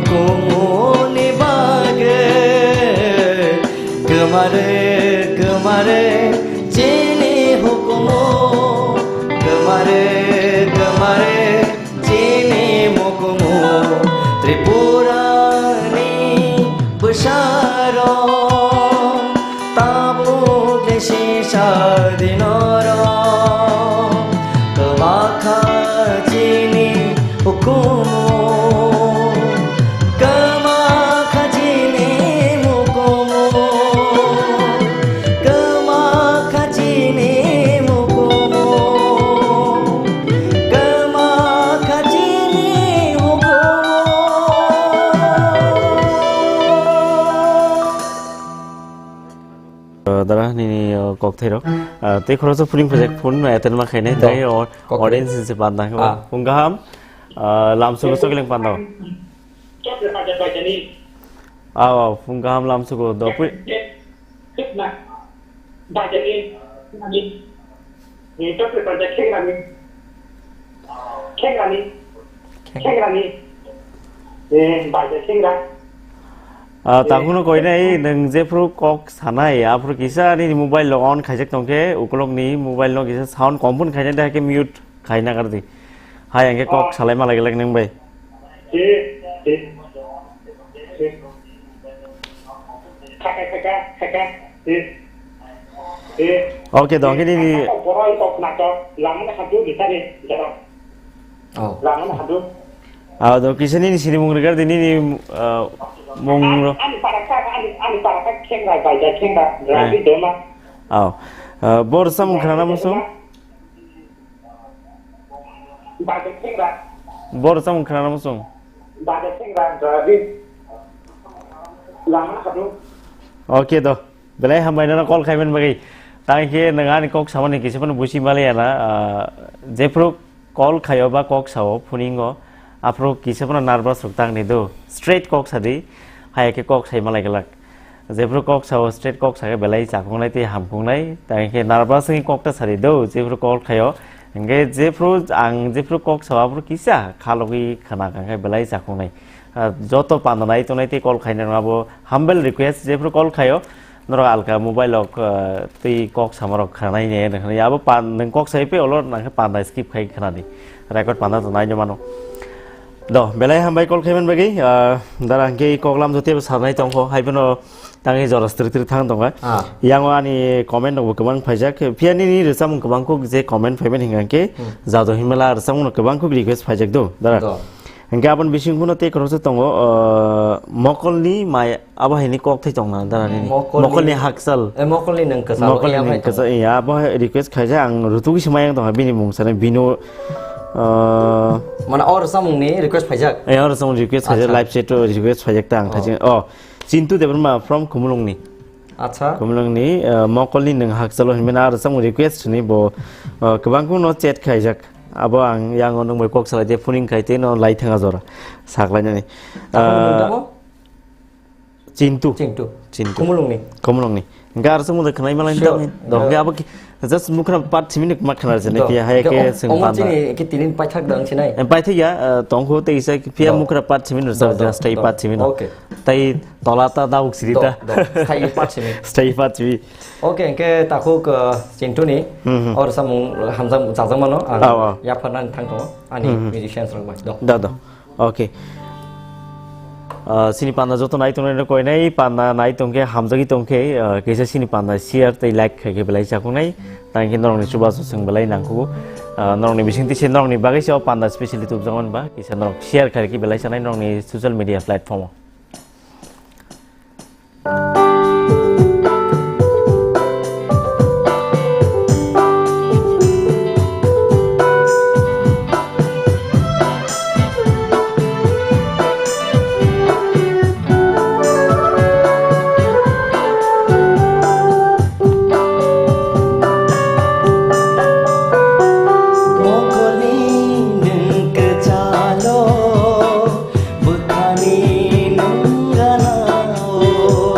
Kumuni bagwi kwmare, kwmare chini hukumu, kwmare, kwmare chini mukumu. Tripurani bwsarok tabuk le sisa dinorok kwma kha chini hukumu, kwma kha chini mukumu, kwma kha chini mukumu, kwma kha chini hukumu. Dara nini, uh, kokthai rok. Uh, tei khoroksa phuring phajak phone no attend ma khainai, Do. Tei o-, Kokthai. Audience se panda khe. Ah. Phung kaham, uh, lamsugo sokeleng panda. Chocolate panda bai jani. Aw, aw, phung kaham lamsugo do pui. Chocolate na. Bai jani. Nani. Ni chocolate panda kheng nani. Kheng nani. Kheng. Kheng nani. Eh, bai jani kheng na. Ah, eh, takhwno koinai, nwng jephru kok sanai, aphru kisa nini mobile lo on khaijak tongkhe, ukolokni mobile no kisa sound kompun khainai, da khe mute khaina gardi. Hai, angkhe kok, oh, salai malai glak nwng bai. Eh, eh, eh. Thaka, thaka, thaka. Eh, eh. Okay, dong, kini ni. Borok kok natok, lamano hadu di tani, jara. Oh. Lamano hadu. Ah, do kisa nini sinimung rigar di nini, ah, mung ro. Ani para ka, ani, ani para ka khengra bai da khengra, eh, rabi dema. Oh. Ah, bor samung khana musu? Bai da khengra. Bor samung khana musu? Bai da khengra, rabi. Lamano hadu. Okay do. Belai hambai nono call khaiman bagwi. Tangkhe nwng ani kok samani kisa phano busi maliya na, ah, jephru call khaio ba kok sao phuningo, aphru kisa phano nervous rok tangni do. Straight kok sadi, haya khe kok sai malai glak. Jephru kok sao, straight kok sakhe belai chakhungnai tei hamkhungnai. Tangkhe nervous wngwi kok ta sadi do, jephru call khaio. Hingkhe jephru ang jephru kok sao aphru kisa khalogwi khna kangkhe belai chakhungnai. Ah, joto panda nai tongnai tei call khainai rok abo humble request, jephru call khaio, norok alka mobile rok, ah, tei kok samarok khanai ne, ne, ne, abo pan, nwng kok sai pe olo nangkhe panda skip khai khna di, record panda to nai mano. Do, belai hambai call khaiman bagwi, ah, dara hingke kok lam jote sanai tongkho, hai bono tangwi jora strik strik thang tonga. Ah. Yang ani comment rok bo kwbang phaijak, phiya nini rwchapmung kwbang kuk je comment phaiman hingkhe, hmm, jado himala rwchapmung no kwbang kuk request phaijak do, dara. Do. Hingke aboni bising phano tei khoroksa tongo, ah, mokolni mai abo haini kok thai tongna dara nini. Mokolni, mokolni hakchal. Eh, mokolni nwng kwchal, mokolni ya, nwng kwchal, ya, abo hai request khaijak ang rutuk se mayang tongha bini mung sana bino, ah, mane or samung ni request phaijak? Eh, or samung request khaijak, acha, live chat o request phaijak ta ang, oh, khaijak. Oh, Chintu Debbarma from Khumulwng ni. Acha. Khumulwng ni, ah, mokolni nwng hakchalo hinmani aro samung request ni bo, ah, kwbang kung no chat khaijak. Abo ang yang o nwng bai kok salai de phuning khai tei no lai thanga jora saklai nani. Tamo nwng, ah, tamo? Chintu. Chintu. Chintu. Khumulwng ni. Khumulwng ni. Hingke aro samung de khwnai malai. Sure. Tamo. Do, hingke abo ki, just mukhra part simi ni ma khna jene. Do. Ki hai ke sing omo panda. Chini ki tinin paithak dang sinai. Em, paithak ya, ah, tongkho tei isa ki phiya, do, mukhra part simi no. Do, do, just tai do. Part simi no. Okay. Tai Tola ta dauk siri ta. Do, do. Stay part simi. Stay part simi. Okay, hingke takhuk, uh, Chintu ni, hmm, hmm, or samung hamjak, jakjakmano ang, aw, aw, yapharnani thang tongo, ani, hmm, hmm, musicians rok bai. Do. Do, do. Okay. Uh, sini panda joto nai tongnai rok koinai, panda nai tongkhe, hamjagwi tongkhe, uh, kisa sini panda share tei like khaikhe belai chakhungnai, tangkhe norokni chubachu chwng belai nangkhugo. Uh, norokni bisingtwi se norokni bagwi se o panda specially tubjakmani ba, kisa norok share khaikhe belai chanai norokni social media platform o. Mokholni nwng kwchalo, bwkhani nwng ganao,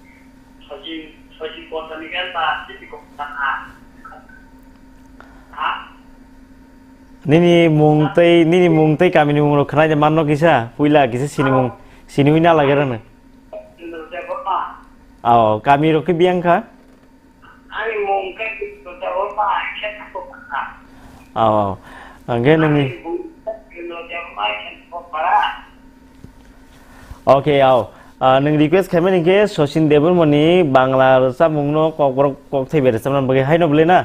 Sojin, Sojin Botani kan ta, sini kok ta ha. Ha? Nini mung tei, nini mung tei kamini mung rok khwnai de manno kisa, puila kisa sini mung, sini wi na lage rwno. Indra Debbarma. Ao, kami rok khe biyang kha? Ani mung khe Indra Debbarma, khe kok ta. Ao, ao. Angkhe nini Ani mung khe Indra Debbarma, khe kok para. Okay, ao. Ah, nwng request khaimani khe Sachin Debbarmani Bangla rwchapmungno kokborok kokthai bai rwchapna bagwi haino bwlwi na?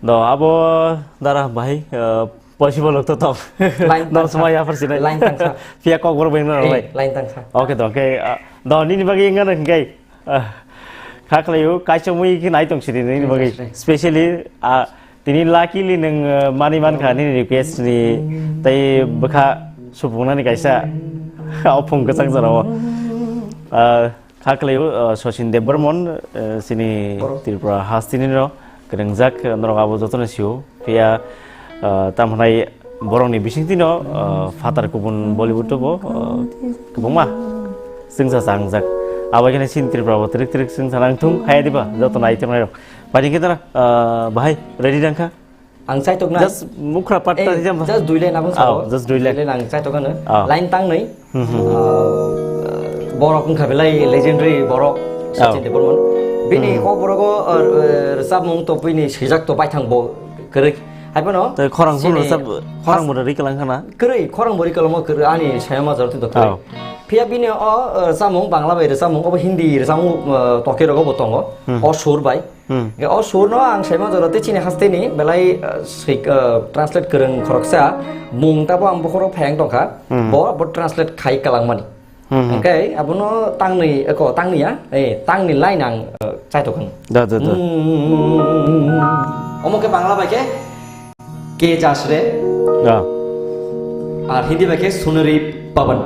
Do, abo dara bahai, ah, possible wng tong. Line tang sa. Line tang sa. Phiya kokborok bai nang lai. Line tang sa. Okay, do, okay. Ah, do, nini bagwi wngna hwnkhe. Ah, kha khlaio, kaisa mui khe nai tong sidi nini bagwi. Interesting. Specially, ah, tini luckily nwng, ah, mani mankha nini request ni tei bwkha supungnani kaisa ophung kwchang jorao. Ah, kha khlaio, ah, Sachin Debbarman, ah, chini Tripura hastini no. Kwrwngjak, norok abo jotono sio. Phiya, ah, tamo hwnai borokni bisingtwino, ah, phatar kubun Bollywood-o bo, ah, kwbangma chwngsa changjak. Abo khe chini Tripura bo twrwk twrwk chwngsa nang thung, haya diba, joto nai tongnairok. Bai khe dara, ah, bahai ready nang kha? Ang chaitok na. Just mukhra part ta rijam. Just dui line abang sao. Just dui line. Dui line ang chaitok ano. Line tang nai. Hmm, hmm. Ah, Borok wngkha belai legendary borok, Sachin Debbarman. Bini kok borogo, uh, uh, rwchapmung to bini swijak to baithang bo kwrwi. Hai phano tei khorang phano chini rwchap, khorang bo rwi kwlang khana? Kwrwi, khorang bo rwi kwlangma kwrwi, ani sayama jora tei to kwrwi. Phiya bini o, uh, rwchapmung Bangla bai rwchapmung, obo Hindi rwchapmung, uh, toke rogo bo tongo. O sur bai. Hwnkhe o surno ang saima jora tei chini hasteni belai, uh, swi-, uh, translate kwrwng khoroksa mung tabo ang bokhoro phayang tongkha. Bo, bo translate khai kwlangmani. Hwnkhe abono tangni, eko, tangni ya, eh, tangni line ang, uh, chaitok kha. Da, da, da. Omo khe Bangla bai khe Ke Jasre. Da. Ar Hindi bai khe Sunari Pawan.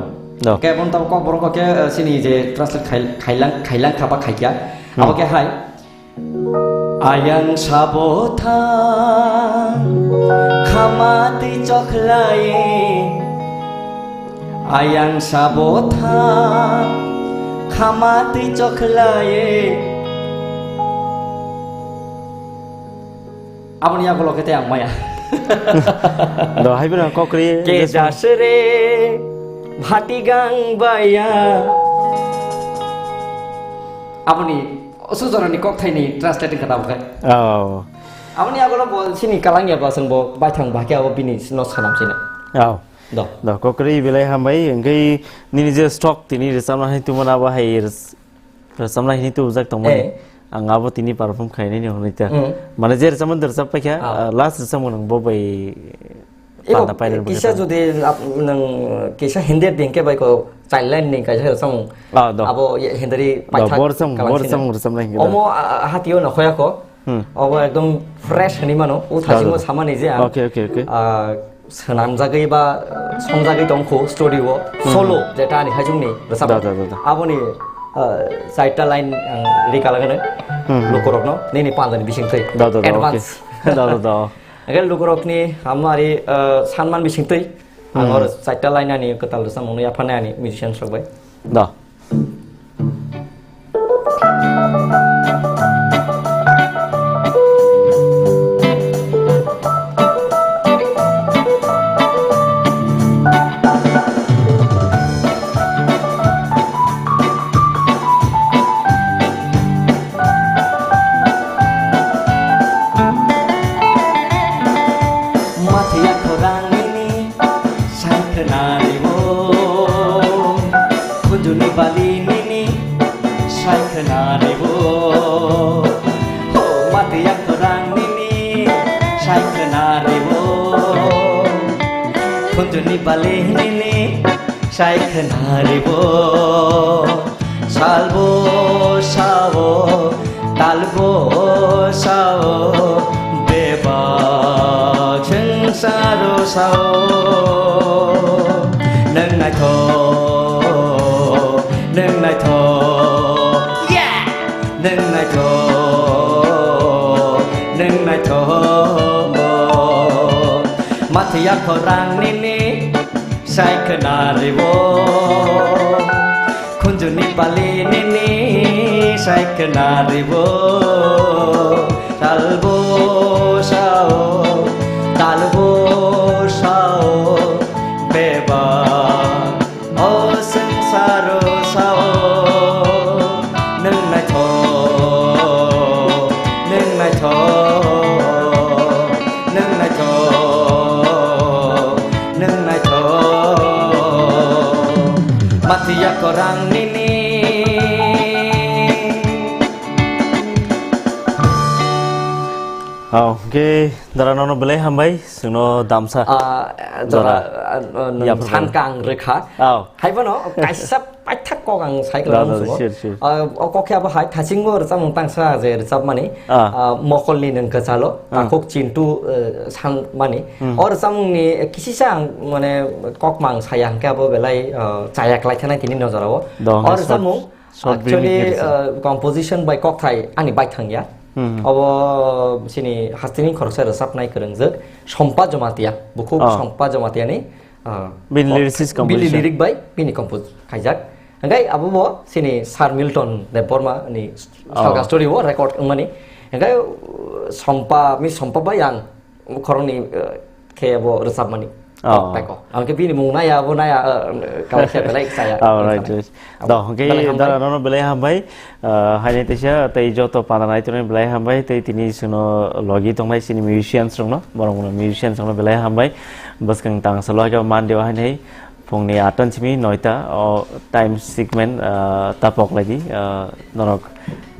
Da. Khe bon tabo kok borok khe, uh, chini je translate khai-, khailang, khailang khaba khaikya. Abo khe hai. Ayang sabo tha, khama twi chokhlai. Ayang sabo tha, khama twi chokhlai. Aboni yagulo khe tei ang maya. Do hai bino kokri. Ke jasre, bhati gang baya. Aboni Oso jorani kokthaini translate wngkha tabuk khe. Oh. Aboni agulo bo chini kalang ya ba chwng bo baithang bahai khe abo bini no sanam chini. Oh. Do. Do, kokri belai hambai, hwnkhe nini je stock tini rwchapna hai tumana abo hai rwch-, rwchapna hini tubujak tongmani. Eh. Ang abo tini perform khainani hwnwi ta. Mm. Mane je rwchapmani rwchap paikha, ah, last rwchapmung nang bo bai Eko panda painani kisa bagwi ta. Jodi ap-, nang kisa hinder din khe bai ko child line ni kaisa samung. Ah, do. Abo ye hindari Do, paithak bor samung, kalang bor sini. Samung rwchapnai hingke do. Omo, ah, ah, hatio na khoya ko. Hmm. Obo ekdom fresh hini mano. O Do, do, thasingo do. Samani je ang. Okay, okay, okay. Ah, swnamjagwi ba, songjagwi tongkho studio o. Hmm. Solo, jeta ani hajungni rwchapmung. Do, do, do, do. Aboni, ah, chaita line ang rika lagano. Hmm, hmm. Lukorokno, nini pandani bising thwi. Do, do, do, okay. Advance. Do, do, do. Hingke lukurokni hamari, eh, sanman bisingtwi ang oro chaita lainani kwtal rwchapmungno yapharnai ani musicians rok bai. Da. Mathiya khorang nini sai khwnaribo, khunjuni bali nini sai khwnaribo. Ho, mathiya khorang nini sai khwnaribo, khunjuni bali nini sai khwnaribo. Salbo sao, talbo sao, bebak swngsaro sao. Nwng naithok, nwng naithok, yeah! Nwng naithok, nwng naithok. Mathiya khorang nini sai khwnaribo, khunjuni bali nini sai khwnaribo. Talbo sao, talbo sao, bebak o swngsaro sao. Nwng naithok, nwng naithok, nwng naithok, nwng naithok. Mathiya khorang nini. Hao, hingke dara nono belai hambai, chwngno damsa. Ah, jora, jora, ah, ah, yapharmani. Sankang rwkha. Hao. Haibono kaisa paithak kok ang sai Da, kwlangma da, muchungo. Sure, sure. Ah, o kok khe abo hai thasingo rwchapmung tangsa je rwchapmani. Ah. Ah, mokolni nwng kwchalo, Ah. Takhuk chintu, eh, sanmani. Hmm. O rwchapmungni kisisa ang mane kok mang saya hwnkhe abo belai, ah, chaya kwlai thanai tini nojorao. Da, O hwnkhe rwchapmung short, short film actually, ni kisa. Ah, composition bai kokthai ani bai thangya. Hmm. Obo chini hasteni khoroksa rwchapnai kwrwngjak Sompa Jomatia. Bukhuk Oh. Sompa Jomatia ni Ah, Bini oh, lyricist bini composition. Lyric bai bini compose khaijak. Hingke abo bo sini Sir Milton Debbarma ni Oh. Salka story o record wngmani. Hingke, uh, Sompa, mi Sompa bai ang khoroknwi, uh, khe bo rwchapmani. Oh. Teko. Ang ke bini mung naya, abo naya, eh, kau siya belai saya. Oh, right, right. Abo. Dong, hingke belai hambai. Dara nono belai hambai. Eh, haini teisa, tei joto pana nai tuni belai hambai. Tei tini suno logi tongnai sini musicians rokno, borok no musicians rokno belai hambai. Bwskang tang salo ke Monday o haini phungni atta simi noita o time segment, eh, tapok lagi, eh, norok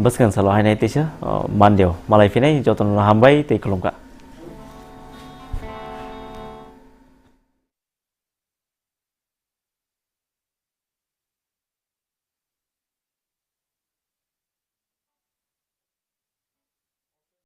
bwskang salo haini teisa, oh, Monday o. Malai phinai joto no hambai tei khulumkha.